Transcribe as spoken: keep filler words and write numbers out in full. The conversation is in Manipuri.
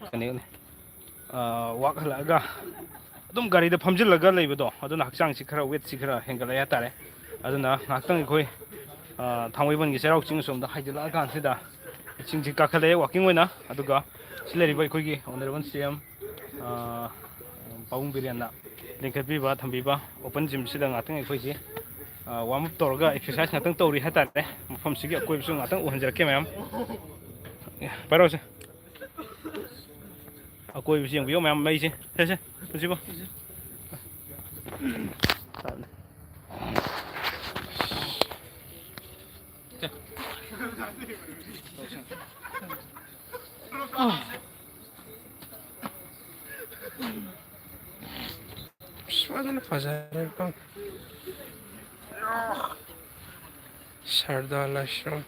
ꯀꯩꯅꯣꯅꯦ, ꯋꯥꯛ ꯍꯜꯂꯛꯑꯒ ꯑꯗꯨꯝ ꯒꯥꯔꯤꯗ ꯐꯝꯖꯤꯜꯂꯒ ꯂꯩꯕꯗꯣ, ꯑꯗꯨꯅ ꯍꯛꯆꯥꯡꯁꯤ ꯈꯔ, ꯋꯦꯠꯁꯤ ꯈꯔ ꯍꯦꯟꯒꯠꯂꯛꯑꯦ ꯍꯥꯏꯇꯥꯔꯦ꯫ ꯑꯗꯨꯅ ꯉꯥꯏꯍꯥꯛꯇꯪ ꯑꯩꯈꯣꯏ ꯊꯥꯡꯃꯩꯕꯟꯒꯤ ꯆꯩꯔꯥꯎ ꯆꯤꯡ ꯑꯁꯣꯝꯗ ꯍꯥꯏꯖꯤꯜꯂꯛꯑꯀꯥꯟꯁꯤꯗ ꯆꯤꯡꯁꯤ ꯀꯥꯈꯠꯂꯛꯑꯦ ꯋꯥꯛꯀꯤꯡ ꯑꯣꯏꯅ꯫ ꯑꯗꯨꯒ ꯁꯤ ꯂꯩꯔꯤꯕ ꯑꯩꯈꯣꯏꯒꯤ ꯑꯣꯅꯔꯦꯕꯜ ꯁꯤ ꯑꯦꯝ ꯄꯥꯕꯨꯡ ꯕꯤꯔꯦꯟꯅ ꯂꯤꯡꯈꯠꯄꯤꯕ, ꯊꯝꯕꯤꯕ ꯑꯣꯄꯟ ꯖꯤꯝꯁꯤꯗ ꯉꯥꯛꯇꯪ ꯑꯩꯈꯣꯏꯁꯤ ꯋꯥꯔꯝ ꯑꯞ ꯇꯧꯔꯒ ꯑꯦꯛꯁꯔꯁꯥꯏꯁ ꯉꯥꯛꯇꯪ ꯇꯧꯔꯤ ꯍꯥꯏꯇꯥꯔꯦ꯫ ꯃꯐꯝꯁꯤꯒꯤ ꯑꯀꯣꯏꯕꯁꯨ ꯉꯥꯛꯇꯪ ꯎꯍꯟꯖꯔꯛꯀꯦ ꯃꯌꯥꯝ꯫ ꯄꯥꯏꯔꯛꯑꯣꯁꯦ꯫ ꯑꯀꯣꯏꯕꯁꯤ ꯌꯦꯡꯕꯤꯌꯨ ꯃꯌꯥꯝ, ꯃꯩꯁꯦ꯫ ꯁꯦ, ꯁꯦ, ꯄꯨꯟꯁꯤꯕ꯫ ꯑꯁ, ꯐꯖꯅ ꯐꯖꯔꯦ ꯃꯐꯝ꯫ ꯁꯔꯗꯥꯔ ꯂꯥꯏꯁ꯭ꯔꯝ꯫